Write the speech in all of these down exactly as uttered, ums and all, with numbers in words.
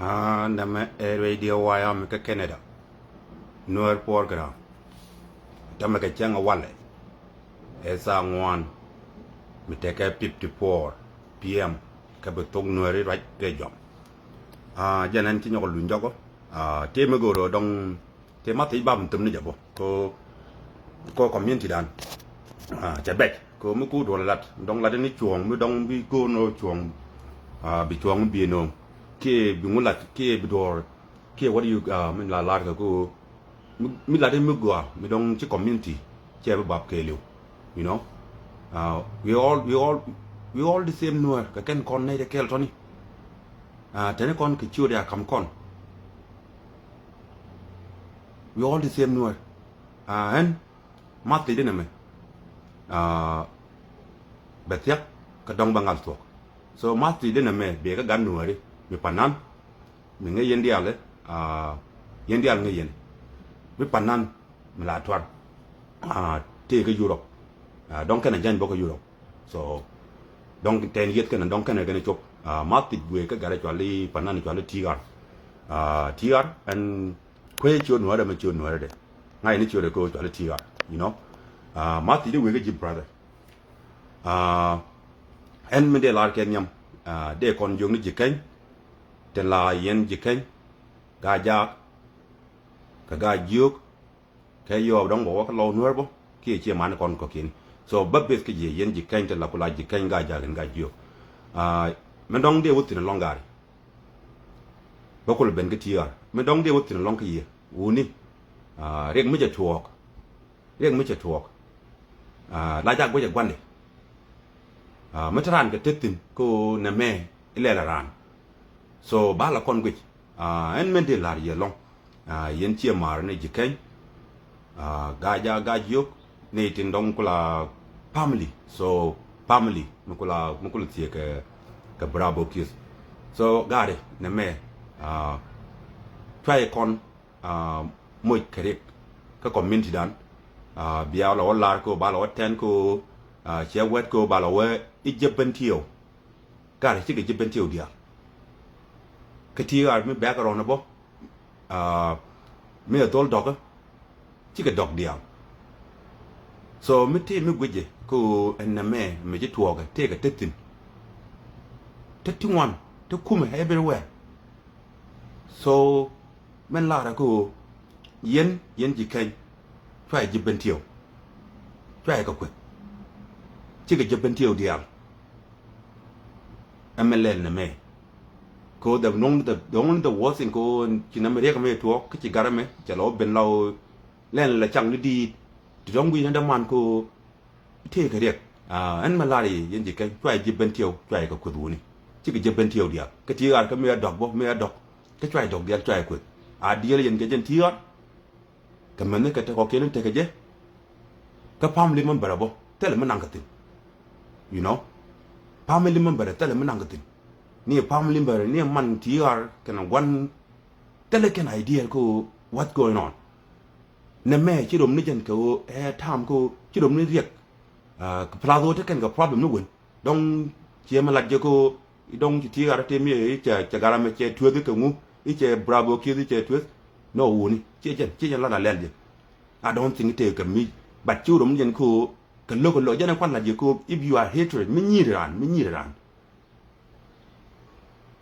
Aa, nɛmɛ ɛ Radio Wire mi kä Canada. Nuäär program. Tämɛ kɛ cäŋ ɛ walɛ. Ɛ thaa ŋuan mi tekɛ fifty four P M kä bi thok Nuääri ruac kɛ jɔam. Aa, jɛn ɛn ci nyɔk luny jɔkɔ. Aa, tëë mi go̱o̱r ɔ dɔŋ tëë ma thiec bam thom ni jɛ bɔ. Ko, ko community dan. Aa, cɛ bɛc. Ko mi ku duɔl lat. Dɔŋ lat ni cuɔ̱ɔ̱ŋ, mi dɔŋ bi go̱o̱r nɔ cuɔ̱ɔ̱ŋ. Aa, bi cuɔ̱ɔ̱ŋ bi nɔ. Kiɛ bi ŋu lat, kiɛ bi duɔr. Kiɛ what you, aa, mi la lar kɛ ko. Mi, mi lat mi gɔaa, mi dɔŋ ci community. Cɛ bi bap kɛɛliw. You know? Aa, we all, we all, we all the same Nuäär. Kɛ kɛn kɔn nɛy tɛ kɛɛl tɔni. Aa, tɛni kɔn kɛ ciöt ya kam kɔn. We all the same Nuäär. Aa, ɛn ma thiecdä nɛmɛ. Aa, bɛ thiak kä dɔŋ bɛ ŋal thuɔ̱k. So ma thiecdä nɛmɛ bɛ kä gat Nuääri mi panan. Mi ŋäc yɛn diaal, aa, yɛn diaal ŋäc yɛn. Mi panan mi la tuar. Aa, tëë kä Europe. Aa, dɔŋ kɛn a jany bä kä Europe. So dɔŋ tɛn yieth kɛn dɔŋ kɛn kɛn cop. Aa, ma thiec wëë kä gat a cuali panan cuali T R. Aa, T R ɛn kuecä ciöt Nuäärä mɛ ciöt Nuäärä dɛ. Ŋa̱c ni ciöt ɛ kɛ cuali T R, you know. Aa, ma thiecdä wëë kä ji̱ brother. Aa, ɛn mi dee lar kɛ nhiam. Aa, dee kɔn jiök ni Ji̱ Keny. Tin la yɛn Ji̱ Keny. Gaa jaak. Kɛ gaa jiök. Kɛ yɔɔp dɔ̱ŋ bɛ wä kä Lɔw Nuäär bä kiɛ ciɛ mani kɔn kɔ̱kiɛn. So bä beth kä jiɛ yɛn Ji̱ Keny tin la ku la Ji̱ Keny gaa jaak in gaa jiök. Aa, mi dɔ̱ŋ dee wä thi̱n ɛlɔ̱ŋ gaari. Bä kul ben kä T R. Mi dɔ̱ŋ dee wä thi̱n ɛlɔ̱ŋ kä yɛ wuni. Aa, riɛk mi cɛ tuɔɔk. Riɛk mi cɛ tuɔɔk. Aa, la jak guicɛ gua̱ndɛ. Aa, mi te raan kɛ te thi̱n kä nɛmɛ ilɛl a raan. So ba la kɔn guic. Aa, ɛn mɛn dee la̱r yɛ lɔ̱ŋ. Aa, yɛn ciɛ ma̱a̱r ni Ji̱ Keny. Aa, gaa jaak gaa jiök ni tin dɔ̱ŋ kula family. So family mi kula, mi kula thiee kɛ, kɛ Bravo Kiss. So gaari nɛmɛ, aa, cuay kɔn, aa, moc kɛ riɛk kä community dan. Aa, bia la wä lar ko ba la wä tɛn ko, aa, cɛ wɛt ko ba la wä i̱ jɛ ben tiɛw. Gat cikɛ ji̱ ben tiɛw diaal. Kä T R mi bɛ̈k rɔn bä, aa, mi ɛ dhol dɔkä, cikɛ dɔk diaal. So mi tëë mi guic jɛ kä ɛn nɛmɛ mi ci tuɔɔkɛ tëëkɛ te thi̱n. Te ti ŋuan, te kumɛ everywhere. So mɛn la̱rä kä ɣöö yɛn, yɛn Ji̱ Keny, cuayɛ ji̱ ben tiɛw. Cuayɛ kɛ kueth. Cikɛ ji̱ ben tiɛw diaal. Ɛmɛ lɛl nɛmɛ. Kä the only, the, the only the worst thing kä ɣöö ci nɛmɛ riɛk ɛmɛ tuɔɔk kä ci gat ɛmɛ cɛ la wä ben la ɣöö lɛn la cak ni di̱i̱t. Ti dɔ̱ŋ gui̱c ni däman kä ɣöö tëëkɛ riɛk. Aa, ɛn mɛ lar i̱ yɛn Ji̱ Keny cuayɛ ji̱ ben tiɛw, cuayɛ kɛ kueth wuni. Cikɛ ji̱ ben tiɛw diaal. Kä T R kä mi a dɔk bä, mi a dɔk. Kä cuayɛ dɔk diaal, cuayɛ kueth. A diɛl yɛn kɛ jɛn T R. Kɛ mɛn ni kɛ te kɔkiɛn ni tekɛ jɛ. Kä family member a bä, thilɛ mi naŋ kɛ thi̱n. You know? Family member thilɛ mi naŋ kɛ thi̱n. Ni family member, ni man T R kɛnɛ gua̱n, thilɛ kɛn idea kä what's going on. Nɛmɛ ci rom ni jɛn kɛ ɣöö ɛ tam kä ɣöö ci rom ni riɛk. Aa, kɛ plus ɣöö te kɛn kɛ problem ni wen. Dɔ̱ŋ ciɛ mi lat jɛ kä ɣöö i̱ dɔ̱ŋ ci T R te mi i̱ cɛ, cɛ gat ɛmɛ cɛ tueth i̱ kɛ ŋu, i̱ cɛ Bravo Kiss i̱ cɛ tueth. Nɔ wuni, ciɛ jɛn, ciɛ jɛn lat a lɛl jɛ. I don't think tëë kɛ mi, but ci rom ni jɛn kä ɣöö kɛ lo̱k kɛ lo̱k jɛn ɛ kuan lat jɛ kä ɣöö if you are hatred, mi nyi̱i̱r raan, mi nyi̱i̱r raan.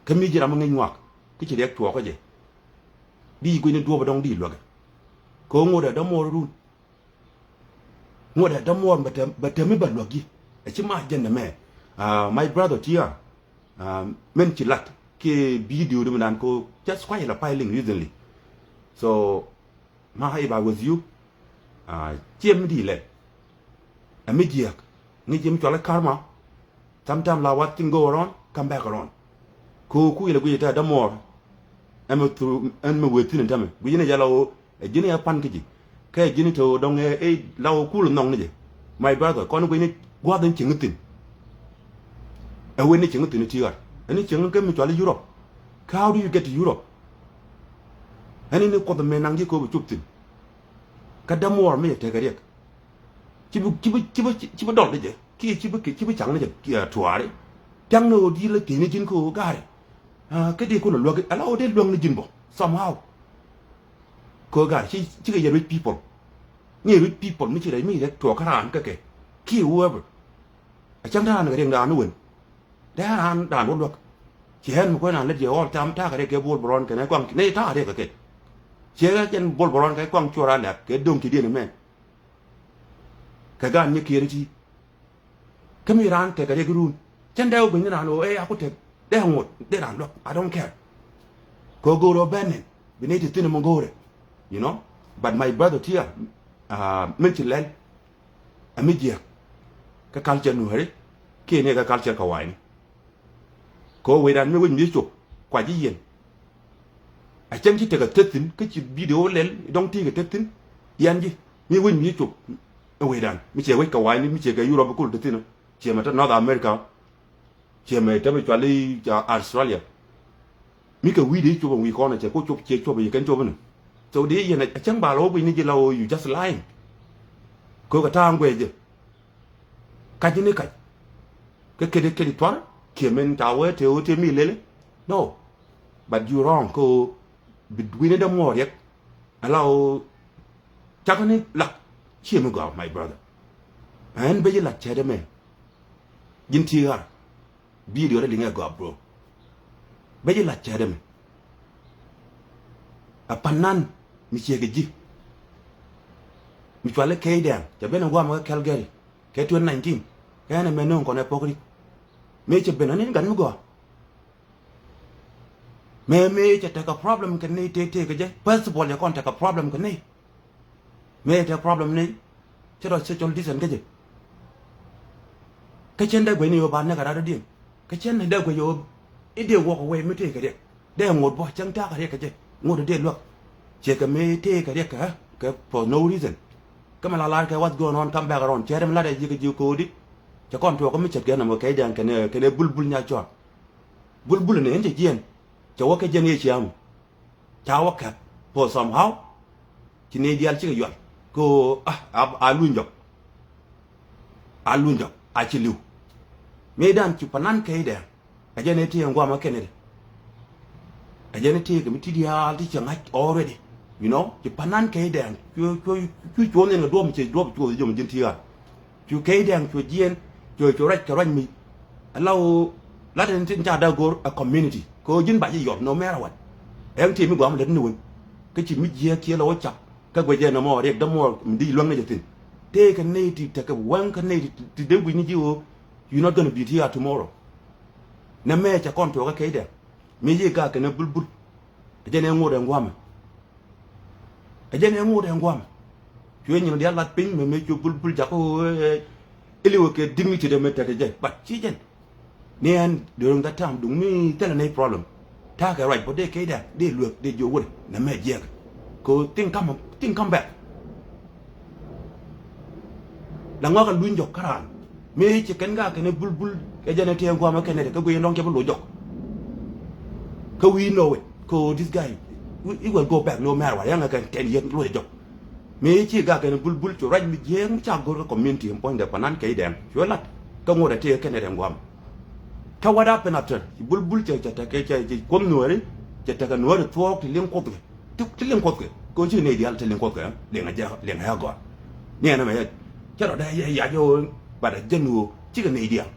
Kä mi ji̱ ram mi ŋäc ŋuak kä ci riɛk tuɔɔkä jɛ. Di guic ni duɔ̱ɔ̱p ɛ dɔ̱ŋ di luäkɛ. Kɛ ɣöö ŋot ɛ dämuɔɔr run. Ŋot ɛ dämuɔɔr bɛ tɛm, bɛ tɛm mi bɛ luäk ji̱. Ɛ ci ma jɛn nɛmɛ. Aa, my brother T R. Aa, mɛn ci lat kiɛ video di mi nan ko just quiet la piling recently. So ma if I was you, aa, ciɛ mi di lɛl. Ɛ mi jiääk ŋi̱c ji̱ mi cual i̱ karma. Sometimes la what thing go around, come back around. Ko ku ilɛ guic ita dämuɔɔr. Ɛmɛ through ɛn mɛ wee thi̱n in tämɛ guic ni jɛ la ɣöö ɛ ji̱n ɛ pan kä ji̱. Kɛ ɛ ji̱n ite ɣöö dɔ̱ŋ ɛ la ɣöö kul nhɔk ni jɛ. My brother, kɔn guic ni gua̱th in cieŋ thi̱n. Ɛ wen ni cieŋ thi̱n i̱ T R. Ɛn ni cieŋ kä mi cual i̱ Europe. Kä how do you get to Europe? Ɛn ni kuɔth mɛ naŋ ji̱ kööb ɛ cop thi̱n. Kä dämuɔɔr mi jɛ tekɛ riɛk. Ci bi, ci bi, ci bi, ci bi dɔl ni jɛ kiɛ ci bi, ci bi caŋ ni jɛ, ɛ, tuaari. Tiaŋ ni ɣöö di̱i̱l la thiecni ji̱n kä ɣöö ga̱a̱ri. Kä dee kun a luäk ala ɣöö dee luäk ni ji̱n bä somehow. Kɛ ɣöö gaat ci cikɛ yɛ rich people. Ni rich people mi ci rɛc mi rɛc tuɔɔk kä raan kä kɛ kiɛ whoever. A cäŋ te raan kɛ riɛk raan ni wen. Dee raan raan wä luäk. Ci ɣän mi kuɛn raan lät yɛ all time ta̱a̱ kɛ riɛk kɛ Bol Bron kɛnɛ kuaŋ ni ta̱a̱ kɛ riɛk kɛ kɛ. Ciɛ ɣä jɛn Bol Bron kɛ kuaŋ cuɔ raan lɛ̈k kɛ do̱ŋ ti diɛn mɛn. Kɛ gaan nyɛ kiɛɛri ti. Kä mi raan tekɛ riɛk run cɛn dee wä gui̱ny ni raan ɣöö ɛ a ku tek dee ŋot dee raan luäk, I don't care. Kɛ ɣöö go̱o̱rɛ ɣöö bɛn nɛn bi nɛy ti thi̱n ɛmɔ go̱o̱rɛ. You know. But my brother tier, min ci lɛl ɛ mi jiääk kä culture Nuääri kiɛ nɛy kä culture kɛ wa̱a̱ni. Kɛ ɣöö wecdan mi wec mi ci cop kua ji̱ yɛn. A cäŋ ci tekɛ tethin kä ci video lɛl dɔ̱ŋ ti̱i̱ kɛ tethin. Yɛn ji̱ mi wec mi ci cop ɛ wecdan mi ciɛ wec kɛ wa̱a̱ni mi ciɛ kɛ Europe kul tethin. Ciɛ mɛ te North America. Ciɛ mɛ te mi cual i̱ Australia. Mi kɛ wi̱i̱ dee cop ɛn wi̱i̱ kɔn ɛ cɛ ku cop ciɛ cop ɛ yɛ kɛn cop inɛ. So dee yɛn a cäŋ ba lɔ wä gui̱ny ni ji̱ la ɣöö you just lying. Kɛ ɣöö kɛ ta̱a̱ ŋuɛc jɛ. Kac ni kac. Kä kɛt kɛt tuar kiɛ min ca wee te wee te mi lele. No. But you wrong kä ɣöö bi wi̱ni dämuɔɔr riɛk. Ala ɣöö cak ni lak ciɛ mi gɔaa my brother. Ɛn ben ji̱ lak cɛɛt ɛmɛ. Ji̱n ti ɣar. Video rɛ liŋɛ gɔaa bro. Ben ji̱ lak cɛɛt ɛmɛ. A panan mi ciɛ kɛ ji̱. Mi cuali kɛy dɛŋ cɛ ben ɛ guam kä Calgary kɛ twenty nineteen. Kɛ ɛn ɛmɛ no̱o̱ŋ kɔn ɛ pɔk rik. Mëë cɛ ben ani gat mi gɔaa. Mëë mëë cɛ tekɛ problem kɛ nɛy tëë tëë kɛ jɛ. First of all cɛ kɔn tekɛ problem kɛ nɛy. Mëë cɛ tekɛ problem nɛy. Cɛ rɔ social distance kä jɛ. Kä cɛn dee guɛc ni ɣöö ba näk a rat dɔ̱diɛn. Kä cɛn dee guɛc ɣöö i̱ dee walk away mi tëë kɛ riɛk. Dee ŋot bä cäŋ ta̱a̱ kɛ riɛk kɛ jɛ. Ŋot dee luäk. Ciɛ kɛ mëë tëë kɛ riɛk kɛ ɣä kɛ for no reason. Kä mɛ la lar kɛ what's going on, come back around. Cɛ rɛm lat ɛ ji̱ kɛ ji̱ ko̱o̱di. Cɛ kɔn tuɔɔk kä mi ce̱tkɛ nɔmɔ kɛ jɛn kɛnɛ kɛnɛ bulbul nya cɔɔk. Bulbul ni ɛn cɛ jiɛn. Cɛ wä kɛ jɛn yɛ ciaŋ. Ca wä kɛp. For somehow ci nɛy diaal cikɛ yual kɛ ɣöö a a luny jɔk. A luny jɔk a ci li̱w. Mëëdan cu panan kɛy dɛɛŋ. Ɛ jɛn ɛ tëë ɛn guamä kɛnɛ dɛ. Ɛ jɛn ɛ tëë kɛ mi ti diaal ti cɛ ŋa̱c already. You know, ci panan kɛy dɛɛŋ cu cu cu cuɔ̱n in kɛ duɔ̱p mi cɛ duɔ̱p cuɔ̱th jɔm ji̱n ti ɣaar. Cu kɛy dɛŋ cu jiɛn cu cu ruac kɛ ruac mi. Ala ɣöö lat in tin ca dak go̱r a community kɛ ɣöö ji̱n ba ji̱ yɔt no matter what. Ɛn ti mi guam lät ni wec. Kä ci mi jiääk kiɛ la wä cap kä guec jɛ nɔmɔ riɛk dämuɔɔr mi di luäŋ ni jɛ thi̱n. Tëëkɛ nɛy ti tekɛ wäŋ kä nɛy ti dee gui̱c ni ji̱ ɣöö you not gonna be here tomorrow. Nɛ mɛ cɛ kɔn tuɔɔkä kɛy dɛŋ mi ji̱ gak kɛn ɛ bulbul. Ɛ jɛn ɛ ŋot ɛn guamɛ. Ɛ jɛn ɛ ŋot ɛn guam. Cuɛ nyin diaal lat piny mɛ mɛ cuɛ bulbul jakä ɣöö iliwɛ kɛ dignity dɛ mɛ tekɛ jɛ. But ci jɛn ni ɛn during that time duŋ mi thilɛ nɛy problem. Ta̱a̱ kɛ ruac bä dee kɛy dɛŋ dee luek dee jiɔ wurɛ nɛ mɛ jiɛk. Kɛ ɣöö thing come, thing come back. La ŋɔak a luny jɔk kä raan mëë ci kɛn ka kɛn ɛ bulbul kɛ jɛn ɛ tëë guamä kɛn ɛ kä guiy in dɔ̱ŋ cɛ bi loc jɔk. Kä wi̱i̱ nɔ wec kɛ ɣöö this guy, he will go back no matter what, yaŋ ɛ kɛn tɛn yɛn loc jɔk. Mëë ci ka kɛn ɛ bulbul cu ruac mi jiääk mi ca go̱r kä community in puɔ̱nydɛ panan kɛy dɛŋ cuɛ lat. Kä ŋot ɛ tëë kɛn ɛ dɛŋ guam. Kä what happened after? Ci bulbul cɛ cɛ tekɛ cɛ ci kuɔth nuääri. Cɛ tekɛ nuääri thuɔɔk ti liŋ kuoth kɛ ti liŋ kuoth kɛ. Kɛ ɣöö ci nɛy diaal ti liŋ kuoth kɛ liŋ a jɛ liŋ a gɔaa. Ni ɛn ɛmɛ yɛ cɛ rɔ dee yɛ yac ɣöö bat a jɛn ɣöö cikɛ nɛy diaal.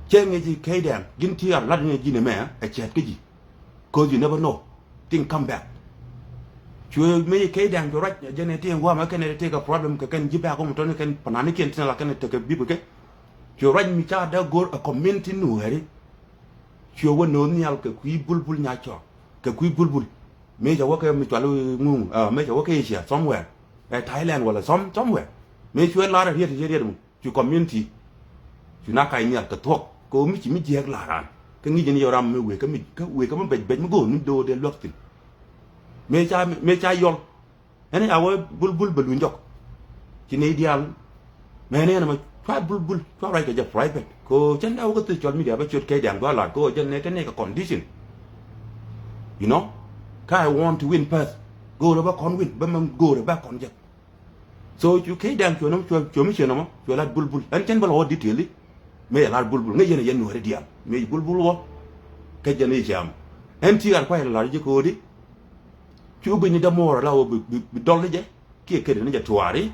Cɛ ŋi̱i̱c ci kɛy dɛŋ ji̱n ti ɣar lat ni ji̱n ɛmɛ ɛ cɛɛt kä ji̱. Cause you never know. Thing come back. Cuɛ mëë ci kɛy dɛŋ cu ruac jɛn ɛ ti ɛn guamɛ kɛn ɛ ti kɛ problem kɛ kɛn ji̱ bɛ̈ɛ̈k ɣöö mi tɔni kɛn pananikiɛn tin la kɛn ɛ tekɛ bip kɛ. Cuɛ ruac mi ca dee go̱r ɛ community nuääri. Cuɛ wä no̱o̱ŋ nhial kɛ kui̱ bulbul nya cɔɔk kɛ kui̱ bulbul. Mëë cɛ wä kɛ mi cual ŋuŋ mëë cɛ wä kɛ Asia somewhere. Ɛ Thailand wala some somewhere. Mëë cuɛ lar ɛ riet riet riet mu cu community. Cu na kac nhial kɛ thuɔ̱k kɛ ɣöö mi ci mi jiääk lar raan kä ŋi̱c jɛn yɛ ram mi wëë kä mi kä wëë kä mi bɛc bɛc mi go̱o̱r ni do̱o̱ dee luäk thi̱n. Mëë ca mëë ca yɔl. Ɛn a wä bulbul bɛ luny jɔk. Ci nɛy diaal. Mɛn ɛn ɛmɛ cua bulbul cua ruac kɛ jɛ private kɛ ɣöö cɛn dee wä kä social media bä ciöt kɛy diaal gɔaa lat kɛ ɣöö jɛn nɛ kɛ nɛ kɛ condition. You know. Kä I want to win first. Go̱o̱rä bä kɔn win bä mɛ go̱o̱rä bä kɔn jɛ. So cu key dɛŋ cuɛ nɔmɔ cuɛ mi ciɛ nɔmɔ cuɛ lat bulbul ɛn cɛn bä lɔ wä detail i̱. Mëë yɛ lat bulbul ŋäc yɛn ɛ yɛn nuääri diaal mëë bulbul wä. Kä jɛn i̱ cam ɛn ti ɣar kuay la lar ji̱ ko̱o̱di. Cu guic ni dämuɔɔr la ɣöö bi, bi, bi dɔl ni jɛ kiɛ kɛt ni jɛ tuaari.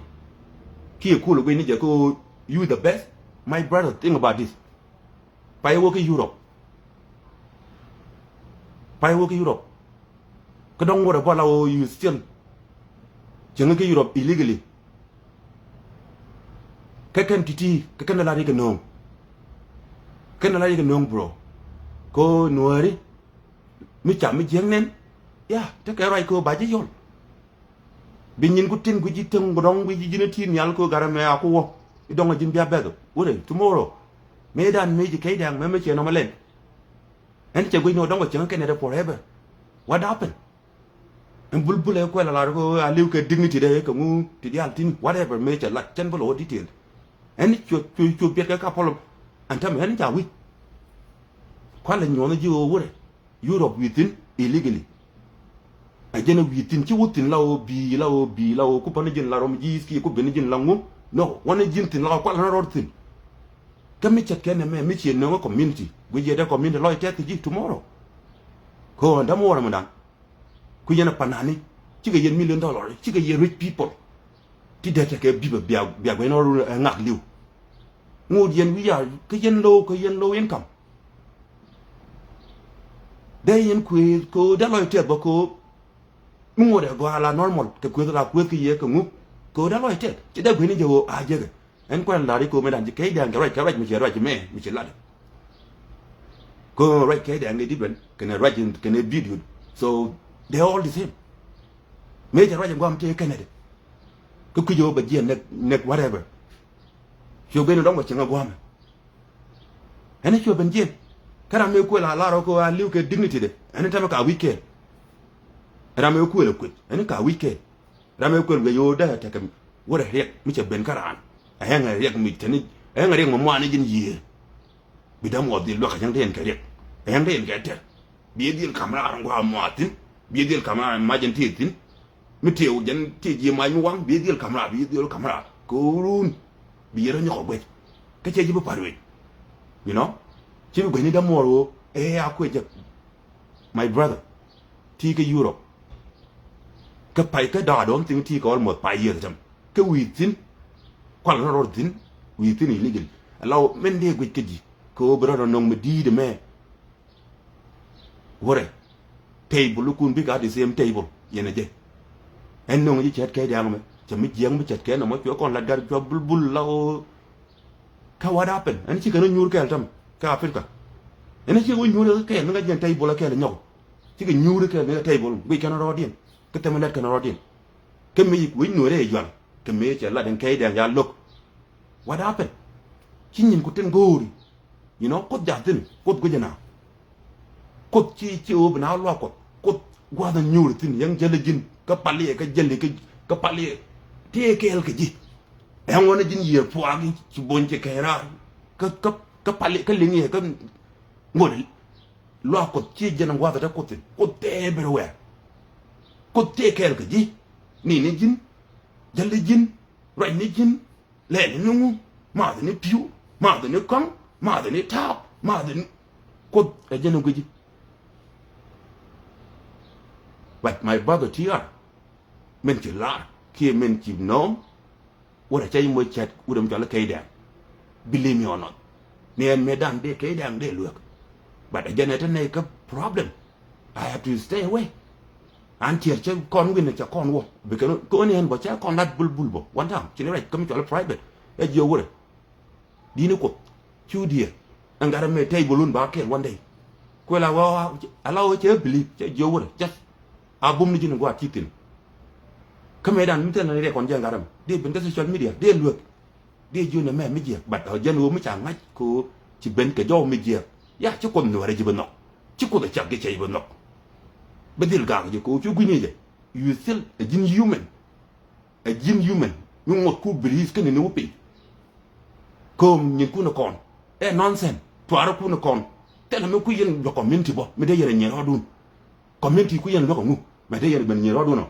Kiɛ kul guic ni jɛ ko̱o̱ you the best. My brother, think about this. Pay wä kä Europe. Pay wä kä Europe. Kä dɔ̱ŋ wä rɛ bä la ɣöö you still cieŋ kä Europe illegally. Kä kɛn ti̱ti̱ kä kɛn la rik kɛ no̱o̱ŋ. Kɛn la rik kɛ no̱o̱ŋ, bro. Ko nuääri mi cam mi jiäk nɛn. Ya, tekɛ ruac ko ba ji̱ yɔl. Bi nyin ku tin ku ji̱ teŋ ku dɔ̱ŋ ku ji̱ ji̱n a ti nhial ko garɛ mɛ a ku wä. I̱ dɔ̱ŋ a ji̱n bia bɛth wurɛ tomorrow. Mëë dan mëë ji̱ kɛy dɛŋ mɛ mɛ ciɛ nɔmɔ lɛn. Ɛn cɛ guic ni wä dɔ̱ŋ wä cieŋ kɛn ɛ dɛ forever. What happened? Ɛn bulbul ɛ kuɛl a lar ko a liw kɛ dignity dɛ kɛ ŋu ti diaal tin whatever mëë cɛ lat cɛn bä lɔ wä detail. Ɛn cuɔ cuɔ cuɔ biɛt kɛ ka pɔlɔ. Ɛn tämɛ ɛn ca wi̱c. Kualɛ nyuɔ̱th ji̱ ɣöö wurɛ Europe wi̱i̱ thi̱n illegally. Ɛ jɛn ɛ wi̱i̱ thi̱n ci wä thi̱n la ɣöö bi̱i̱ la ɣöö bi̱i̱ la ɣöö ku päni ji̱n la rɔm ji̱i̱th kiɛ ku beni ji̱n la ŋu. No, wä ni ji̱n thi̱n la ɣöö kualɛ ni rɔɔd thi̱n. Kä mi ce̱tkɛ nɛmɛ mi ciɛ nöŋä community guic yɛ dee community lɔc tɛth kɛ ji̱ tomorrow. Kɛ ɣöö ɛn dämuɔɔr ɛmɛ da̱ŋ. Ku yɛn a panani cikɛ yɛn million dollar, cikɛ yɛn rich people. Ti dee tekɛ bipɛ bia, bia guɛn ɔ ŋak liw. Ŋot yɛn wi̱i̱ a kä yɛn low, kä yɛn low income. Dee yɛn kuëëth kɛ ɣöö dee lɔc tɛth bä kɛ ɣöö mi ŋot ɛ gɔaa la normal kɛ kuëëth la kuëëth kä yɛ kɛ ŋuk. Kɛ ɣöö dee lɔc tɛth ci dee guɛn in jɛ ɣöö a jekɛ. Ɛn kuɛn la̱r i̱ ko̱o̱m ëë da̱ŋ ci kɛc dɛ̈ɛ̈ŋ kɛ ruac kɛ ruac mi ciɛ ruac mɛ mi ci lat. Ko̱o̱m ruac kɛc dɛ̈ɛ̈ŋ ëë di̱t ben kɛnɛ ruac kɛnɛ bidiot. So they all the same. Mëë cɛ ruac in guam tëë kɛnɛ dɛ. Kä kui̱c ɣöö bɛ jiɛn nɛk nɛk whatever. Cuɛ ben in dɔ̱ŋ bɛ cieŋ a guamɛ. Ɛn cuɛ ben jiɛn. Kä ram mëë kuël a lar ɣä ko̱ a li̱w kɛ dignity dɛ ɛn tämɛ ka wi̱c kɛɛl. Ram mëë kuël a kueth ɛn ka wi̱c kɛɛl. Ram ëë kuël wi̱c ɣöö dee tekɛ wärɛ riɛk mi cɛ ben kä raan. Ɛ ɣɛŋɛ riɛk mi teni ɛ ɣɛŋɛ riɛk mi muaani ji̱n yiëë. Bi dämuɔɔr dhil luäk ɛ cäŋ te yɛn kɛ riɛk ɛ cäŋ te yɛn kɛ tɛr. Bi ɛ dhil ka̱m raar ŋua̱a̱ mua̱a̱ thi̱n. Bi ɛ dhil ka̱m raar mac ɛn tëë thi̱n. Mi tëë wä jɛn tëë ji̱ mac mi waŋ bi ɛ dhil ka̱m raar bi ɛ dhil ka̱m raar kɛ ɣöö run. Bi yɛ rɔ nyɔk ɛ guec kä cɛ ji̱ bi pa̱r wec. You know ci bi guec ni dämuɔɔr ɣöö ɛ a kuec jɛ. My brother, ti kä Europe. Kä pay kä da̱a̱ dɔ̱ŋ thi̱n ti kä almost five years tɛm kä wi̱i̱ thi̱n. Kual kä rɔr thi̱n wi̱i̱ thi̱n illegal. Allow min dee guic kä ji̱ kä ɣöö bi rɔr nɔŋ mi di̱i̱t mɛ. Wärɛ table kun bikɛ a the same table yɛn a jɛ. Ɛn nöŋ ji̱ cɛt kɛ diaŋ mɛ cɛ mi jiäŋ mi cɛt kɛ nɔmɔ cuɛ kɔn lat gat cuɛ bulbul la ɣöö. Kä what happened? Ɛn cikɛ ni nyuur kɛɛl täm kä Africa. Ɛn cikɛ wä nyuur kɛɛl ni ŋa jiɛn table kɛɛl nyɔk. Cikɛ nyuur kɛɛl ni table guic kɛn rɔɔdiɛn. Kä thɛmɛ lɛt kɛn rɔɔdiɛn. Kä mëë yik wec nuɔrɛ jual kɛ mëë cɛ lat ɛn kɛy dɛn ya lo̱k. What happened? Ci nyin ku tin go̱o̱ri. You know, Kuoth jath thi̱n, Kuoth guic ɛna. Kuoth ci ci ɣöö bi na luaak Kuɔth, Kuoth gua̱a̱th ɛn nyuuri thi̱n, yɛn jäli ji̱n, kä paliɛ, kä jäli, kä, kä paliɛ. Tëë kɛɛl kɛ ji̱. Ɛn ɣɔn ji̱n yiëër puaak i̱ ci bony ci kɛn raar. Kä, kä, kä paliɛ, kä liŋ yɛ, kä ŋot. Luaak Kuɔth ci jɛn ɛn gua̱a̱th ɛ te Kuoth thi̱n. Kuoth tëë everywhere. Kuoth tëë kɛɛl kɛ ji̱. Nini ji̱n, jäli ji̱n, ruacni ji̱n. Lɛɛl ni ŋu, math ni pi̱w, math ni kɔ̱ŋ, math ni ta̱a̱p, math ni Kuoth ɛ jɛn ɛ guici. But my brother T R, min ci lar kiɛ min ci nɔɔm, wut ɛ cɛ yi moc cɛt wut ɛm cɔl i̱ kɛy dɛŋ. Believe me or not. Ni ɛn mëë da̱ŋ dee kɛy dɛŋ dee lueek. But ɛ jɛn ɛ te nɛy kä problem. I have to stay away. An tiɛɛr cɛ kɔn wi̱n cɛ kɔn wä. Bikɛ ni kɔn yɛn bɔ cɛ kɔn lat bulbul bɔ. One time. Ci ni rɛc kä mi cɔl private. Ɛ jiɛ wurɛ. Di̱n i̱ Kuoth. Cu diɛ. Ɛn gat ɛmɛ table wun ba kɛɛl one day. Kuɛ la wä ala wä cɛ believe cɛ jiɛ wurɛ. Just. A bum ni ji̱n gua̱a̱t ci thi̱n. Kä mëë dan mi thil ni riɛk kɔn jɛ gat ɛmɛ. Dee ben kä social media. Dee luek. Dee jiön ɛmɛ mi jiɛk, but ɔ jɛn ɣöö mi ca ŋa̱c kɛ ɣöö ci ben kɛ jɔw mi jiɛk. Ya, ci Kuoth nuäärɛ ji̱ bi nhɔk. Ci Kuoth ɛ cak ji̱ cɛ ji̱ bi nhɔk. Bi dhil gak ji̱ kɛ ɣöö cu gui̱ni jɛ. You still a ji̱n human. A ji̱n human. Mi ŋuɔ̱t ku bilis kä nini wä piny. Ko̱o̱m nyinkun ɛ kɔn. Ɛ nonsense. Tuaarikun ɛ kɔn. Thilɛ mi ku yɛn luɔk community bä. Mi dee yɛn ɛ nyin rɔɔdun. Community ku yɛn luäk ɛŋu mɛ te yɛn ben nyier rɔɔdun ɔ.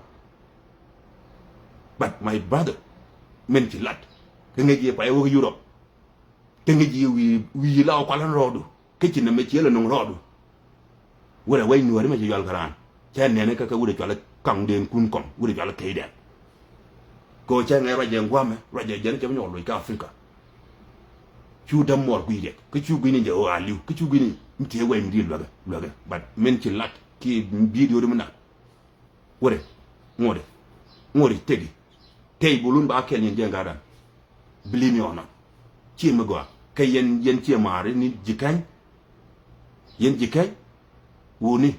But my brother, min ci lat kä ŋäc yɛ pay wä kä Europe. Kä ŋäc yɛ wi̱i̱ wi̱i̱ la ɔ kualän rɔɔdu kä ci nɛmɛ ciɛ lɛ nuŋ rɔɔdu. Wurɛ wec nuɔ̱ɔ̱ri mɛ cɛ yual kɛ raan. Cɛ nɛnɛ kä kɛ wurɛ cualɛ kaŋdɛn kun kɔm, wurɛ cualɛ key dɛn. Kɛ ɣöö cɛ ŋɛ ruacɛ ŋuamɛ, ruacɛ jɛn cɛ bi nyɔk loc kä Africa. Cu däm muɔɔr guic riɛk kä cu guic ni jɛ ɣöö a li̱w kä cu guic ni mi tëë wɛy mi di̱i̱t luäkɛ luäkɛ. But min ci lat ki bidio di mi nat. Wurɛ ŋuɔ̱tdɛ ŋuɔ̱tdɛ tëki. Tëë bulun ba kɛl yɛn jɛ ŋa̱dan. Believe me or not. Ciɛ mi gɔaa kä yɛn yɛn ciɛ maari ni ji̱ kɛny. Yɛn ji̱ kɛny. Wuni.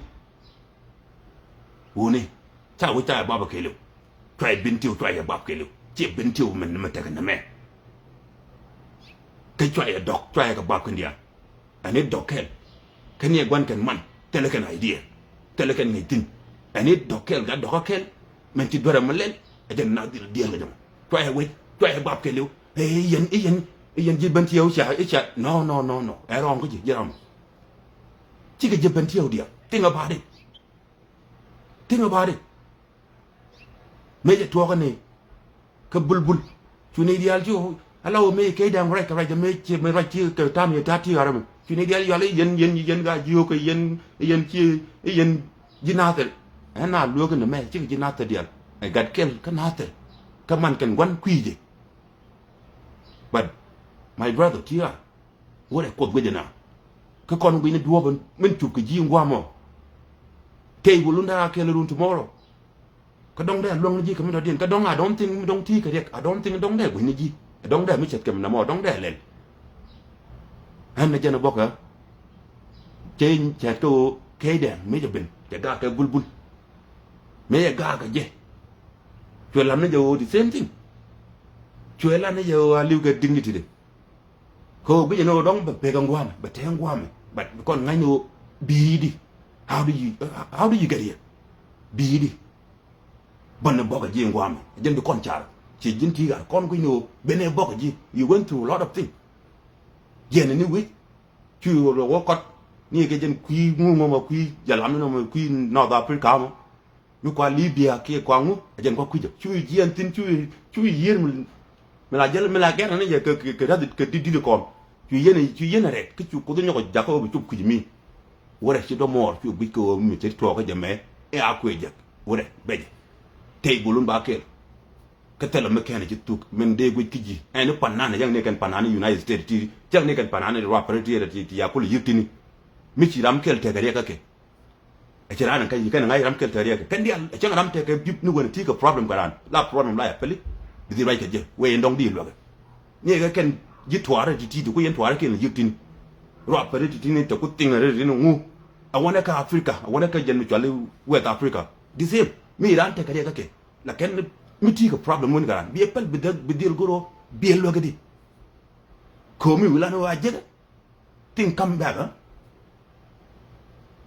Wuni. Ca wi̱c ca yɛ bap kɛɛliw. Cua yɛ bin tiw cua yɛ bap kɛɛliw. Ciɛ bin tiw min mi tekɛ nɛmɛ. Kä cua yɛ dɔk cua yɛ kɛ bap kɛn diaal. Ɛn i̱ dɔ̱k kɛl. Kä ni ɛ gua̱n kɛn man thilɛ kɛn idea. Thilɛ kɛn ŋäc thi̱n. Ɛn i̱ dɔ̱k kɛl gat dɔ̱kä kɛl. Mɛn ci duer ɛmɛ lɛl ɛ jɛn na dhil diɛl kɛ jɔŋ. Cua ɛ wec cua ɛ bap kɛliw. Ɛ yɛn i̱ yɛn i̱ yɛn ji̱ ben tiɛw ca i̱ ca. No, no, no, no. Ɛ rɔɔŋ kä ji̱ ji̱ ram. Cikɛ ji̱ ben tiɛw diɛl. Think about it. Think about it. Mëë jɛ tuɔɔkä ni kä bulbul. Cu ni diaal cu ala wä mëë key dɛŋ ruac kɛ ruac mëë ci mëë ruac ci kɛ tam yɛ tat ti ɣarä mi. Cu ni diaal yɔal i̱ yɛn yɛn yɛn ka jiök i̱ yɛn i̱ yɛn ci i̱ yɛn ji̱ nathɛr. Ɛn na lueek ni mɛ cikɛ ji̱ nathɛr diaal. Ɛ gat kɛl kä nathɛr. Kä man kɛn gua̱n kui̱ jɛ. But my brother ti ɣaar. Wurɛ kuoth guic ɛna. Kä kɔn guic ni duɔ̱ɔ̱p min cup kɛ ji̱ ŋuam ɔ. Tey wä lundä a kɛl run tomorrow. Kä dɔ̱ŋ dee a luäŋ ni ji̱ kɛ mi dɔ̱diɛn kä dɔ̱ŋ a dɔ̱ŋ thi̱n mi dɔ̱ŋ ti̱i̱ kɛ riɛk a dɔ̱ŋ thi̱n dɔ̱ŋ dee guic ni ji̱. A dɔ̱ŋ dee mi cɛth kɛ mi nɛmɔ a dɔ̱ŋ dee a lɛl. Ɣän ni jɛn a bɔkä. Cɛ cɛth kä ɣöö key dɛŋ mi cɛ ben cɛ gaak kɛ bulbul. Mi cɛ gaak kɛ jɛ. Cuɛ lam ni jɛ ɣöö the same thing. Cuɛ lam ni jɛ ɣöö a li̱w kɛ dignity de. Kɛ ɣöö guic ɛn ɣöö dɔ̱ŋ bɛ pek ɛn gua̱a̱mɛ bɛ tɛɛ ɛn gua̱a̱mɛ. But bi kɔn ŋa̱cni ɣöö bi̱i̱di. How do you, how do you get here? Bi̱i̱di. Bän ni bɔk ɛ ji̱ ɛn gua̱a̱mɛ jɛn bi kɔn car. Ci ji̱n ti ɣaar kɔn guic ni ɣöö ben ɛ bɔk ɛ ji̱. You went through a lot of things. Jiɛn ni wi̱c. Cu ɣöö rɔ wä kɔt ni kɛ jɛn kui̱ ŋuŋ ɔmɔ kui̱ jalam ni ɔmɔ kui̱ North Africa ɔmɔ. Mi kua Libya kiɛ kua ŋu a jɛn kua kui̱ jɛ cu jiɛn thi̱n cu cu yier mi mi la jäl mi la gɛr ni jɛ kɛ kɛ kɛ räth kɛ dit dit kɔn. Cu yien cu yien rɛt kä cu kuoth nyɔk jakä ɣöö bi cop kui̱ mi. Wä rɛt ci dɔ muɔɔr cu guic kɛ ɣöö mi te tuɔɔk kä jɛ mɛ. Ɛ a kuɛ jɛ wä rɛt bɛ jɛ. Tey golun ba kɛl. Kä thilɛ mi kɛn ci thuk min dee guic kä ji̱ ɛn i̱ panan yäŋ ni kɛn panan i̱ United States ti cäŋ ni kɛn panan i̱ ruap pär ti ti ya kulɛ yi̱k tini. Mi ci ram kɛl tekɛ riɛk kä kɛ. Ɛ ci raan in kä yi kɛn ŋa̱c ram kɛl tekɛ riɛk kɛ kɛn diaal ɛ cäŋ ram tekɛ bip ni wen ti kɛ problem kɛ raan la problem la ya peli. Bi dhi ruac kɛ jɛ wee in dɔŋ di luäkɛ. Ni kɛ kɛn ji̱ tuaarɛ ti ti ti ku yɛn tuaarɛ kɛn yi̱k tini. Ruap pär ti tini te ku thiŋ rɛ rin ŋu. Ɛ wanɛ kä Africa ɛ wanɛ kä jɛn mi cuali West Africa. The same mi raan tekɛ riɛk kä kɛ. Lakin mi ti kɛ problem wun kɛ ran bi ɛ pɛl bi dhil bi dhil goro bi ɛ luäk di. Komi wilan wa jek. Thing come back, huh?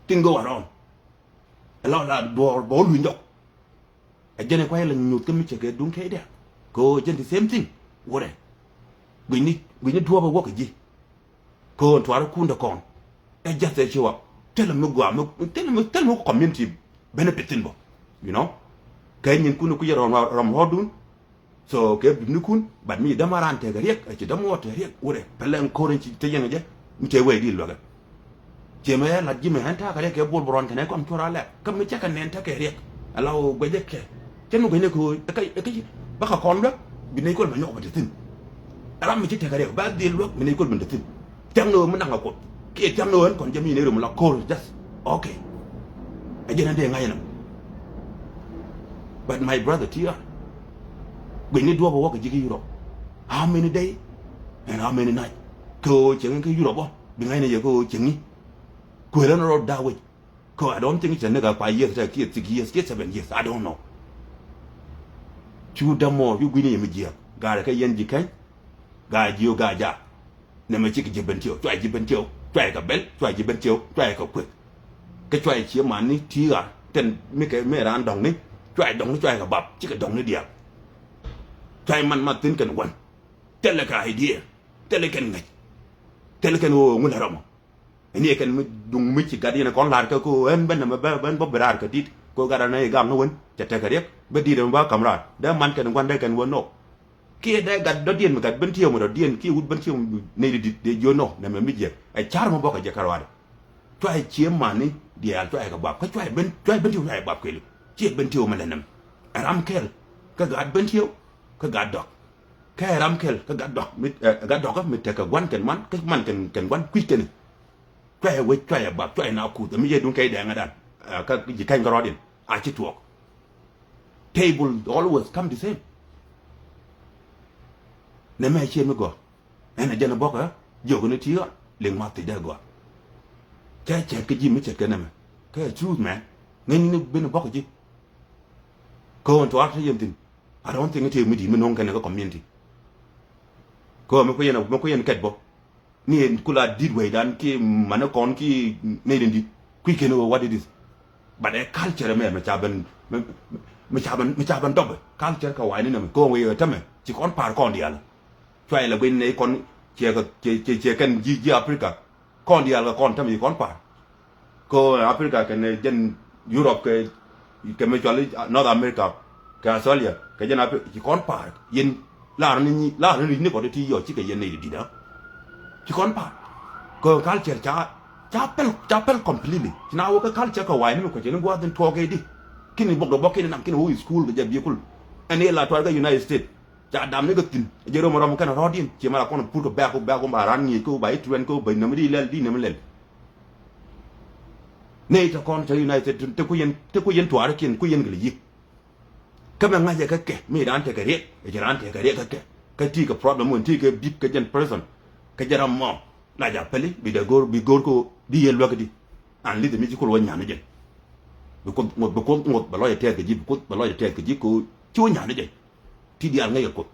Thing go around. Ɛ la la duɔɔr bɔ luny jɔk. Ɛ jɛn ɛ kuay la nyuth kä mi cɛ kɛ duŋ kɛ dɛ. Ko jɛn the same thing. Wurɛ. Guinyni guinyni duɔɔp ɛ wä kɛ ji̱. Köön tuaari kun dee kɔn. Ɛ jath ɛ ci wap. Thilɛ mi gɔaa mi thilɛ mi thilɛ mi community benefit thin bɔ. You know. Kɛ nyin kun ku yɛ rɔm rɔm rɔdun. So kɛ bipnikun but mi däm a raan tekɛ riɛk ɛ ci däm wä tekɛ riɛk wurɛ pɛlɛ encourage te yɛn jɛ. Mi te wee di luɛkɛ. Ciɛ mɛ lat ji̱ mɛ ɣän ta̱a̱ kɛ riɛk kɛ buɔl bɛ ruɔn kɛnɛ kɔn cuɔr a lɛk kä mi cɛ kɛ nɛn ta̱a̱ kɛ riɛk. Ala ɣöö guɛcɛ kɛ cɛ mi guɛcnɛ kɛ ɣöö ɛ kä ɛ kä bä kɛ kɔn luäk bi nɛy kuɔl mɛ nyɔk bɛ te thi̱n. Ram mi ci tekɛ riɛk bä dhil luäk mi nɛy kuɔl ben te thi̱n. Thiaŋ ni ɣöö mi naŋ kɛ kuoth kiɛ thiaŋ ni ɣöö ɣän kɔn jɛ mi nɛy rom la ko̱r. Just okay. Ɛ jɛn ɛ dee ŋa̱c ɛnɔ. But my brother ti ɣa̱r guɛcni duɔ̱ɔ̱p ɛ wä kɛ ji̱ kä Europe. How many day and how many night? Kɛ ɣöö cieŋ in kä Europe ɔ bi ŋa̱cni yɛ kɛ ɣöö cieŋni. Kuël ɛn rɔ da̱a̱ wec. Kɛ I don't think it's a nigga five years, kiɛ six years, kiɛ seven years. I don't know. Cu dämɔ cu gui̱ni yɛ mi jiääk. Gaarɛ kɛ yɛn ji̱ kɛny. Gaa jiö gaa ja. Nɛmɛ cikɛ ji̱ ben tiɛw, cuayɛ ji̱ ben tiɛw, cuayɛ kɛ bɛl, cuayɛ ji̱ ben tiɛw, cuayɛ kɛ kueth. Kɛ cuayɛ cie man ni ti ɣa̱r tɛn mi kɛ mi raan dɔ̱ŋni. Cuayɛ dɔ̱ŋni, cuayɛ kɛ bap, cikɛ dɔ̱ŋni diaal. Cuayɛ man ma thi̱n kɛn wän. Thilɛ kɛ idea. Thilɛ kɛn ŋäc. Thilɛ kɛn ɣöö ŋu lɛ rɔmɔ. Ɛn yɛ kɛn mi duŋ mi ci gat yɛn kɔn la̱r kɛ ko ɛn ben nɛmɛ ben bä bi raar kɛ dit ko gat anɛ i̱ gam ni wen cɛ tekɛ riɛk bä dit ɛmɛ ba ka̱m raar dee man kɛn gua̱n dee kɛn wä nɔ. Kiɛ dee gat dɔ̱diɛn mi gat ben tiɛw mi dɔ̱diɛn kiɛ wut ben tiɛw nɛy di dit dee jiö nɔ nɛmɛ mi jiɛk ɛ ca̱r mi bɔkɛ jɛ kɛ ruaadɛ. Cuay cië mani diaal cuay kɛ bap kä cuay ben cuay ben tiw cuay bap keli. Ciɛ ben tiw mɛ lɛ nɛm. Ɛ ram kɛl kä gaat ben tiw kä gaat dɔk. Kä ɛ ram kɛl kä gaat dɔk mi ɛ gat dɔk mi tekɛ guan kɛn man kä man kɛn kɛn guan kui̱ kɛn. Cuay ɛ wec cuay ɛ bap cuay na kuth ɛ mi yɛ duŋ kɛy dɛŋ ɛ dan. Ɛ kä ji̱ kɛny kä rɔɔd in a ci tuɔɔk. Table always come the same. Nɛ mɛ ciɛ mi gɔaa. Ɛn a jɛn a bɔkä jiök ni ti ɣɔn liŋ ma thiec dee gɔaa. Cɛ cɛt kä ji̱ mi cɛt kɛ nɛmɛ kɛ truth mɛ. Ŋäcni ni ben a bɔkä ji̱. Kä ɣɔn tuaar te yɛn thi̱n. A rɔ̱n thiŋ ti mi di̱i̱t mi no̱o̱ŋ kɛn kä community. Kä mi ku yɛn mi ku yɛn kɛt bɔ. Ni ɛn ku la di̱t wecdan ki manɛ kɔn ki nɛy din di̱t. Kui̱ kɛn ɣöö what it is. But ɛ culture mɛ mɛ ca ben mɛ ca ben mɛ ca ben dɔpɛ culture kɛ wa̱i̱ni nɛmɛ kä ɣöö wec ɛ tämɛ ci kɔn pa̱a̱r kɔn diaal. Cuay la guic nɛy kɔn ciɛ kɛ ciɛ ciɛ kɛn ji̱ ji̱ Africa. Kɔn diaal kɛ kɔn tämɛ ci kɔn pa̱a̱r. Kä Africa kɛnɛ jɛn Europe kɛ kɛ mɛ cual North America kɛ Australia kɛ jɛn Africa ci kɔn pa̱a̱r yɛn. Laar ni nyi laar ni ni kɔn ti yɔ ci kɛ yɛn nɛy di di̱t a. Ci kɔn pa̱a̱r. Kä culture ca ca pɛl ca pɛl completely ci na wä kä culture kɛ wa̱i̱ni mi kɔ ci ni gua̱a̱th in tuɔɔk kɛ di. Kini bok dɔ bok kini nam kini wä school kɛ jɛ biekul. Ɛn i̱ la tuar kɛ United States. Ca dam ni kɛ thi̱n jɛ röm rɔm kɛn rɔ̱diɛn ci mara kɔn pur kɛ bɛk kɛ bɛk kɛ ba ran ŋi̱i̱c kɛ ba i̱ tuɛn kɛ ba i̱ näm di lɛl di näm lɛl. Nɛy te kɔn te United te ku yɛn te ku yɛn tuaarikiɛn ku yɛn kɛ lɛ yi̱k. Kä mɛ ŋa̱cɛ kä kɛ mi raan tekɛ riɛk ɛ jɛ raan tekɛ riɛk kä kɛ kä ti kɛ problem wän ti kɛ bip kä jɛn person kä jɛ ram mɔ. La ja pɛli bi dɛ go̱o̱r bi go̱o̱r kä bi yɛ luäk di. An lithi mi ci kul wä nyan ni jɛn. Bi kuoth ŋuɔth bi kuoth ŋuɔth bɛ lɔc ɛ tɛth kɛ ji̱ bi kuoth bɛ lɔc ɛ tɛth kɛ ji̱ ko ci wä nyan ni jɛn. Ti diaal ŋäc kɛ kuoth.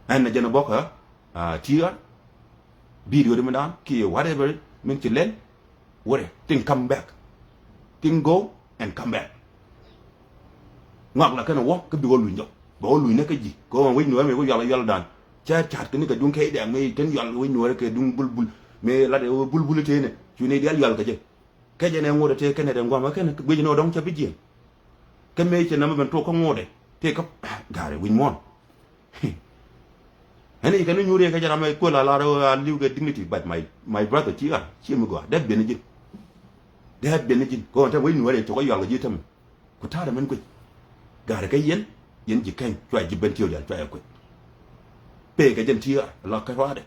Ɛn na jɛn ɛ bɔkä ti ɣar. Video di mi daan ki whatever min ci lɛl. Wurɛ tin come back. Tin go and come back. Ŋɔak la kɛn wä kä bi wä luny jɔk bɛ wä luny ni kä ji̱ kɛ wä wec nuɔ̱ɔ̱r mi wä yual yual dan. Cɛ ca̱t kɛ ni kɛ duŋ kɛ idɛɛk mi kɛn yual wec nuɔ̱ɔ̱r kɛ duŋ bulbul. Mi lat wä bulbul itëë ni cu ni dial yual kɛ jɛ. Kɛ jɛ nɛ ŋot itëë kɛn ɛ dɛn guam kɛn guic ni wä dɔŋ cɛ bi jiɛn. Kä mëë cɛ nɛmɛ ben tuɔk kä ŋotdɛ tëë kä ga̱rɛ wi̱c muɔ̱ɔ̱n. Ɛn i̱ kɛn i̱ nyuur i̱ kɛ jɛ ram ɛ kuël a lar a li̱w kɛ dignity but my my brother ci ɣar ci mi gɔaa dee biɛn ji̱n. Dee biɛn ji̱n kɛ ɣɔn tɛm wec nuɔ̱ɔ̱r ɛ cɔk ɛ yual kɛ ji̱ tämɛ. Ku ta̱a̱dɛ mɛn kuec ga̱rɛ kɛ yɛn yɛn ji̱ kɛny cua ji̱ ben tiööc al cua ɛ kuec. Pee kɛ jɛn ti ɣar la kɛ ruaadɛ.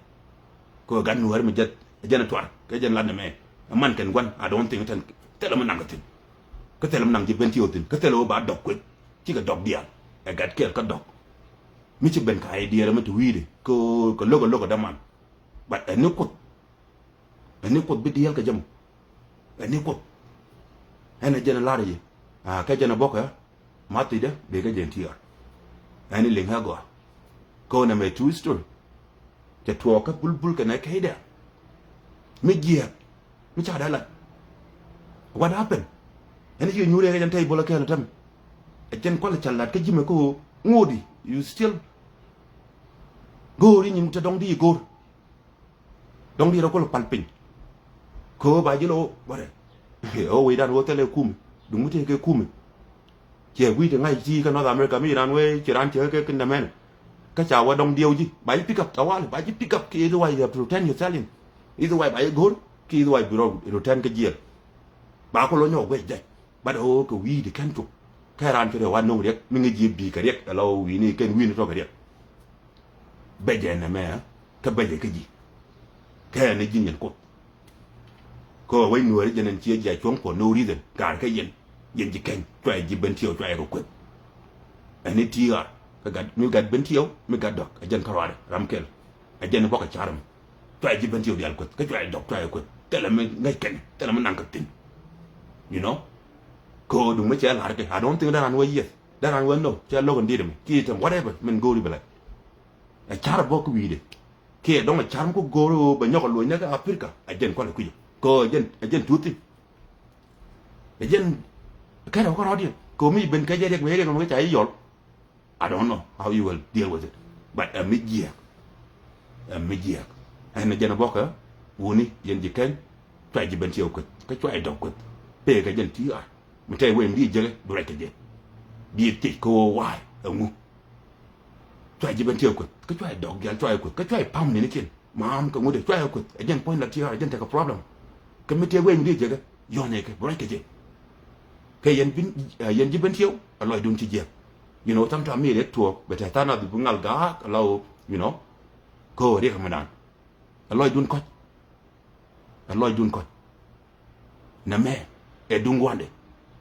Kɛ gat nuɔ̱ɔ̱r mi jɛ jɛn ɛ tuar kɛ jɛn lat nɛmɛ. Ɛ man kɛn gua̱n a dɔ̱ŋ thiŋ tɛn thilɛ mi naŋ kɛ thi̱n. Kä thilɛ mi naŋ ji̱ ben ti ɣä thi̱n kä thilɛ ɣä ba dɔk kueth. Cikɛ dɔk diaal ɛ gat kɛɛl kä dɔk. Mi ci ben ka idea mi ti wi̱i̱dɛ kɛ kɛ lo̱k ɛ lo̱k ɛ däman. But ɛ ni kuoth. Ɛ ni kuoth bi diaal kɛ jɛ mɔ. Ɛ ni kuoth. Ɛn ɛ jɛn ɛ lar ɛ yɛ a kɛ jɛn ɛ bɔkɛ. Ma thiecdä bek kä jɛn ti ɣar. Ɛn i̱ liŋ ɣä gɔaa. Kä ɣän ɛmɛ true story. Cɛ tuɔɔk kä bulbul kɛnɛ kɛcdɛ. Mi jiɛɛk mi ca dee lat. What happened? Ɛn i̱ ci kɛ nyuur yɛ kɛ jɛn tɛy bol ɛ kɛɛl ɛ tämɛ. Ɛ jɛn kualɛ ca lat kä ji̱ mɛ kä ɣöö ŋo̱o̱di you still. Go̱o̱ri nyin te dɔ̱ŋ di i̱ go̱o̱r. Dɔ̱ŋ diet rɔ kol pal piny. Kɛ ɣöö ba ji̱ lɔ wärɛ ɣöö wecdan ɣöö thilɛ kumɛ duŋ mi tëë kɛ kumɛ. Ciɛ gui̱c ti ŋa̱c ti kä North America mi ran wee ci ran cɛ kɛ kä nɛmɛnɛ. Kä ca wä dɔ̱ŋ diɛw ji̱ ba ji̱ pick up tawali ba ji̱ pick up ki ithiway you have to return yourself in. Ithiway ba ji̱ go̱r ki ithiway bi rɔ return kä jiɛl. Ba kol wä nyɔk guec jɛ. Bat ɣöö kɛ wi̱i̱di kɛn cop kɛ raan ci rɛw a no̱o̱ŋ riɛk mi ŋäc ji̱ bi̱i̱ kɛ riɛk ala ɣöö wi̱i̱ni kɛn wi̱i̱ni tɔ̱ kɛ riɛk. Bɛcɛ nɛmɛ kä bɛcɛ kä ji̱. Kɛ ni ji̱ nyin kuoth. Kä wec nuɔ̱ɔ̱ri jɛn ɛn ciɛ ji̱ a cuɔ̱ŋ for no reason gaar kä yɛn. Yɛn ji̱ kɛny cua ji̱ ben tiɛw cua yɛ kɛ kueth. Ɛn ni ti ɣaar kä gat mi gat ben tiɛw mi gat dɔ̱k ɛ jɛn kä ruaadɛ ram kɛl. Ɛ jɛn bɔk ɛ ca̱r mi. Cua ji̱ ben tiɛw diaal kueth kä cua dɔ̱k cua yɛ kueth thilɛ mi ŋäc kɛn thilɛ mi naŋ kɛ thi̱n. You know. Kɛ ɣöö duŋ mi cɛ la̱r kɛ I don't think dee raan wee yes dee raan wee no cɛ lo̱k in di̱t mi kiɛ i̱ tɛm whatever min go̱o̱ri bɛ lac. Ɛ ca̱r ɛ bɔk kä wi̱i̱dɛ kiɛ dɔ̱ŋ ɛ ca̱r mi kä go̱o̱r ɣöö bɛ nyɔk ɛ lo̱cnɛ kä Africa ɛ jɛn kualɛ kui̱cä kɛ ɣöö ɛ jɛn ɛ jɛn tuuthi. Ɛ jɛn kɛn ɛ wä kä rɔ̱diɛn kɛ ɣöö mi ben kɛ jɛ riɛk mi riɛk mi kä ca i̱ yɔl. I don't know how you will deal with it. But ɛ mi jiɛɛk. Ɛ mi jiɛɛk. Ɛn ɛ jɛn ɛ bɔkɛ wuni yɛn ji̱ kɛn cua ji̱ ben tiɛw kueth kä cua i̱ dɔ̱k kueth. Pee kɛ jɛn ti ɣaar mi tɛy wee mi di jekɛ bi ruac kɛ jɛ. Bi thiec kɛ ɣöö wa̱a̱y ɛŋu. Cua ji̱ ben tiɛw kueth kä cua i̱ dɔ̱k jial cua i̱ kueth kä cua i̱ pam ninikiɛn. Maam kɛ ŋut i̱ cua i̱ kueth ɛ jɛn puɔ̱ny la ti ɣaar ɛ jɛn tekɛ problem. Mi tëë wee mi di jɛ kɛ yɔ̱ɔ̱n ɛ kɛ bi ruac kɛ jɛ. Kɛ yɛn bin, yɛn ji̱ ben tiɛw a lɔcdun ci jiɛk. You know, sometimes mi riɛk tuɔɔk bɛ tɛ̈th than a dhuk bi ŋal gaak a la ɣöö, you know, kɛ ɣöö riɛk mi naan. A lɔcdun kɔc. A lɔcdun kɔc. Nɛmɛ ɛ duŋ gua̱ndɛ.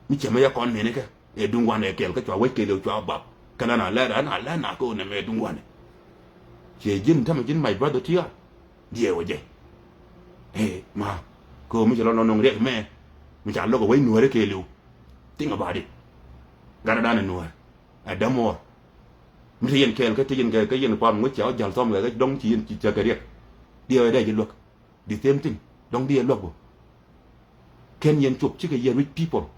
Mi cɛ mɛ yɛ kɔn nɛni kɛ ɛ duŋ gua̱ndɛ kɛɛl kä cua wec kɛɛliw cua bap. Kɛn an a lɛr an a lɛr na kɛ ɣöö nɛmɛ ɛ duŋ gua̱ndɛ. Ciɛ ji̱n tämɛ ji̱n my brother ti ɣaar. Diɛɛw ɛ jɛ. Ɛ ma kɛ ɣöö mi cɛ lɔ nɔnɔŋ riɛk mɛ. Mi ca lo̱k ɛ wec nuäärä kɛɛliw. Think about it. Gatdɛ dan ɛ nuäär. Ɛ dämuɔɔr. Mi te yɛn kɛɛl kä te yɛn kɛ kä yɛn kuan ŋuc ca ɣä jäl thɔm kɛ kä dɔ̱ŋ ci yɛn ci cä kɛ riɛk. Diɛɛw ɛ dee ji̱ luäk. The same thing. Dɔ̱ŋ di ɛ luäk bä. Kɛn yɛn cop cikɛ yɛ rich people.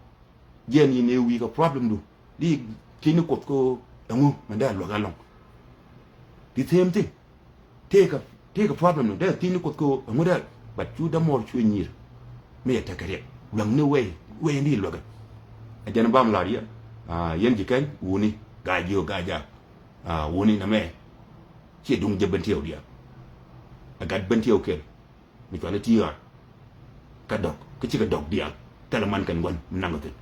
Jɛn yɛn ɛ wi̱i̱ kɛ problem du. Di thiec ni Kuoth kɛ ɣöö ɛŋu mɛn dee ɛ luäk ɛlɔ̱ŋ. The same thing. Tëëkɛ tëëkɛ problem du dee thiec ni Kuoth kɛ ɣöö ɛŋu dee. But cu dämuɔɔr cu nyiir. Mi yɛ tekɛ riɛk luäŋni wee wee ni luäkɛ. Ɛ jɛn bam lar yɛ. Yɛn ji̱ kɛn wuni ga̱a̱c jiök ga̱a̱c jaak. Wuni nɛmɛ. Ciɛ duŋ jɛ ben tiɛw diaal. Ɛ gat ben tiɛw kɛl. Mi cuali ti̱i̱ ɣaar. Kä dɔ̱k kä cikɛ dɔ̱k diaal. Thilɛ man kɛn gua̱n mi naŋ kɛ thi̱n.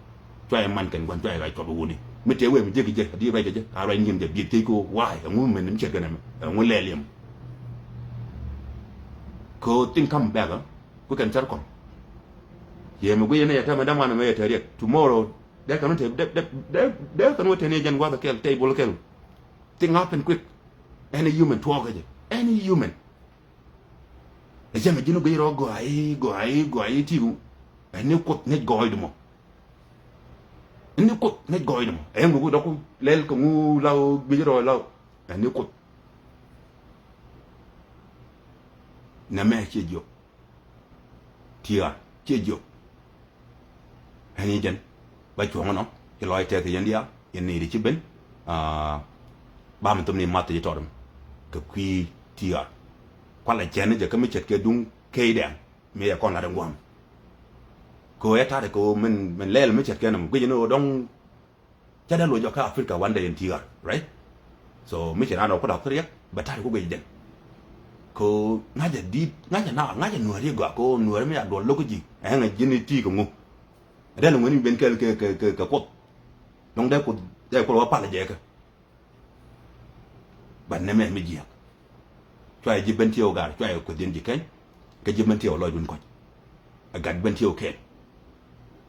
Cuayɛ man kɛn gua̱n cuayɛ ɣac cuɔp i̱ wuni. Mi tëë wee mi jek i̱ jek a di ruac kɛ jek a ruac nyi̱em jɛ bieth thiec kɛ ɣöö wa̱a̱y ɛŋu mɛn mi ce̱tkɛ nɛmɛ ɛŋu lɛɛl yɛm. Kɛ ɣöö thing come back ɛ ku kɛn thɛr kɔn. Yɛ mi guic ɛn ɛ yɛ tɛmɛ däman ɛmɛ yɛ tɛr yɛk tomorrow. Dee kɛn wä tɛr dee dee dee kɛn wä tɛr ni jɛn gua̱th ɛ kɛl table kɛl. Thing happen quick. Any human tuɔɔk kɛ jɛ any human. Ɛ cɛ mɛ ji̱n guic rɔ gɔaa i̱ gɔaa i̱ gɔaa i̱ ti̱i̱ gu. Ɛn ni Kuoth ŋäc gɔɔydɛ mɔ. Ɛn ni Kuoth ŋäc gɔɔydɛ mɔ. Ɛn ŋu ku dɔ̱ku lɛl kɛ ŋu la ɣöö guic rɔ la ɣöö ɛn ni Kuoth. Nɛmɛ ciɛ jiök. Ti̱i̱ ɣaar ciɛ jiök. Ɛn i̱ jɛn ba cuɔ̱ŋ ɛnɔ ci lɔc tɛth yɛn diaal yɛn ni ri ci ben. Ba mi thom ni math ci tɔt ɛmɛ kɛ kui̱ ti̱i̱ ɣaar. Kualɛ cɛn ni jɛ kä mi ce̱tkɛ duŋ key dɛŋ mi yɛ kɔn lat in gua̱a̱m. Kɛ ɣöö yɛ ta̱a̱dɛ kɛ ɣöö min min lɛɛl mi ce̱tkɛ nɔm guic ni ɣöö dɔ̱ŋ. Ca dee loc jɔk kä Africa one day in ti̱i̱ ɣaar, right? So mi ci raan rɔ ku dɔk kä riɛk bɛ ta̱a̱dɛ ku guic jɛn. Kɛ ɣöö ŋa̱cä di̱i̱t ŋa̱cä na ŋa̱cä nuääri gɔaa kɛ ɣöö nuääri mi a duɔl lo̱k kä ji̱ ɛŋɛ ji̱n i̱ ti̱i̱ kɛ ŋu. Dee ni ŋuɛni ben kɛl kɛ kɛ kɛ Kuoth. Dɔ̱ŋ dee Kuoth dee Kuoth wä pal jɛ kɛ. But nɛmɛ mi jiääk. Cuayɛ ji̱ ben tiɛw gaar cuayɛ kueth yɛn ji̱ keny. Kä ji̱ ben tiɛw lɔcdun kɔc. Ɛ gat ben tiɛw kɛɛl.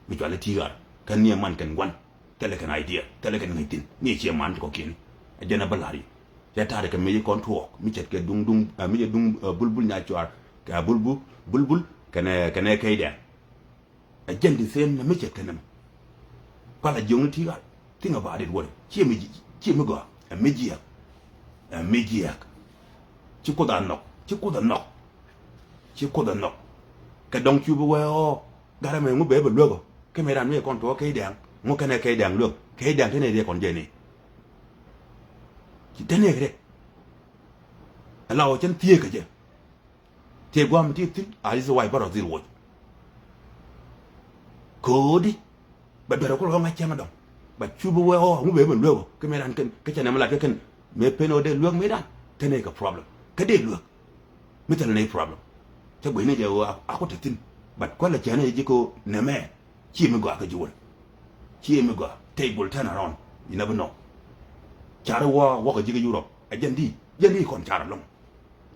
Mi cualɛ ti̱i̱ ɣaar kä ni ɛ man kɛn gua̱n. Thilɛ kɛn idea thilɛ kɛn ŋäc thi̱n ni ɛ ciɛ man ti kɔ̱kiɛn. Ɛ jɛn ɛ bä la̱r yɛ. Cɛ ta̱a̱dɛ kɛ mi ci kɔn tuɔɔk mi ce̱tkɛ duŋ duŋ mi cɛ duŋ bulbul nya cuaar kɛ bulbul bulbul kɛnɛ kɛnɛ kɛy dɛn. Ɛ jɛn di them nɛ mi ce̱tkɛ nɛmɛ. Kualɛ jiökni ti̱i̱ ɣaar. Think about it wä. Ciɛ mi ciɛ mi gɔaa. Ɛ mi jiääk. Ɛ mi jiääk. Ci Kuoth a nhɔk. Ci Kuoth a nhɔk. Ci Kuoth a nhɔk. Kɛ dɔ̱ŋ cu bi wee ɣɔɔ. Gat ɛmɛ ŋu bee bɛ luäk ɔ. Kä mëë ran mi kɔn tuɔɔk key dɛŋ. Ŋu kɛnɛ key dɛŋ luäk. Key dɛŋ te nɛy riɛk kɔn jɛ ni. Ci te nɛy riɛk. Ɛ la ɣɔɔ cɛn thieekä jɛ. Tëë gua̱a̱m mi ti thi̱n a ri̱th wa̱i̱ bärɔ̱ dhil woc. Ko̱o̱di bɛ duer ɛ kulɛ ɣɔ̱ŋ a cäŋ a dɔ̱ŋ. Bɛ cu bi wee ɣɔ̱ɔ̱ ŋu bee ben lueek ɔ kä mëë dan kɛn kä cɛ nɛmɛ lat kä kɛn mëë pen ɣöö dee lueek mëë dan. Te nɛy kɛ problem kä dee lueek. Mi thilɛ nɛy problem. Cä guic ni jɛ ɣöö a ku te thi̱n. But kualɛ cɛ ni jɛ ji̱ ko̱o̱ nɛmɛ. Ciɛ mi gɔaa kä ji̱ wä. Ciɛ mi gɔaa. Table turn around. You never know. Carɛ wä wäkɛ ji̱ kä Europe ɛ jɛn di jɛn di kɔn carɛ lɔ̱ŋ.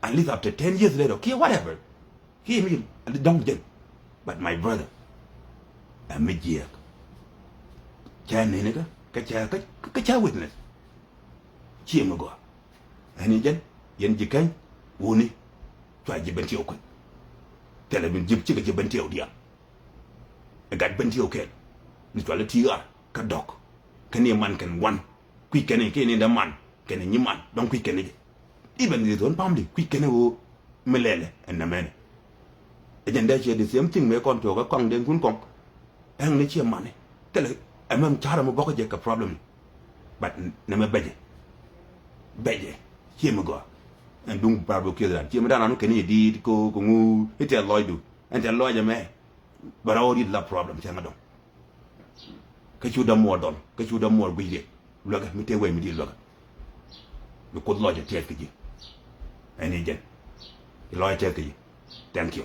At least after ten years later kiɛ whatever. Kiɛ mi a di dɔ̱ŋ jɛn. But my brother, ɛ mi jiɛɛk. Cɛ neni kä kä cɛ kä kä cɛ witness. Ciɛ mi gɔaa. Ɛn i̱ jɛn yɛn ji̱ keny wuni. Cua ji̱ ben tiɛw kueth. Thilɛ min ji̱ cikɛ ji̱ ben tiɛw diaal. Ɛ gat ben tiɛw kɛɛl. Ni cual i̱ ti̱i̱ ɣaar kä dɔ̱k. Kä ni man kɛn wan kui̱c kɛn i̱ kiɛ ni däman kɛn i̱ nyiman dɔ̱ŋ kui̱c kɛn i̱ jɛ. Even this own family kui̱c kɛn i̱ ɣöö mi lɛlɛ ɛn nɛmɛnɛ. Ɛ jɛn dee ciɛ the same thing mëë kɔn tuɔɔk ɛ kɔŋ den kun kɔŋ. Ɛŋ ni ciɛ mani thilɛ ɛmɛ mi ca̱rä mi bɔkä jɛ kɛ problem ni. But nɛmɛ bɛcɛ bɛcɛ ciɛ mi gɔaa. Ɛn duŋ bar bä kiɛth dan ciɛ mi dan an kɛn i̱ diit ko ko ŋu i̱ tɛth lɔcdu ɛn tɛth lɔc ɛmɛ. Bɛ rɔ rit la problem cɛ ŋa dɔŋ. Kä cu dämuɔɔr dhɔl kä cu dämuɔɔr guic riɛk. Luäkɛ mi tëë wec mi di̱i̱t luäkɛ. Mi Kuoth lɔcɛ tɛth kä ji̱. Ɛn i̱ jɛn i̱ lɔcɛ tɛth kä ji̱. Thank you.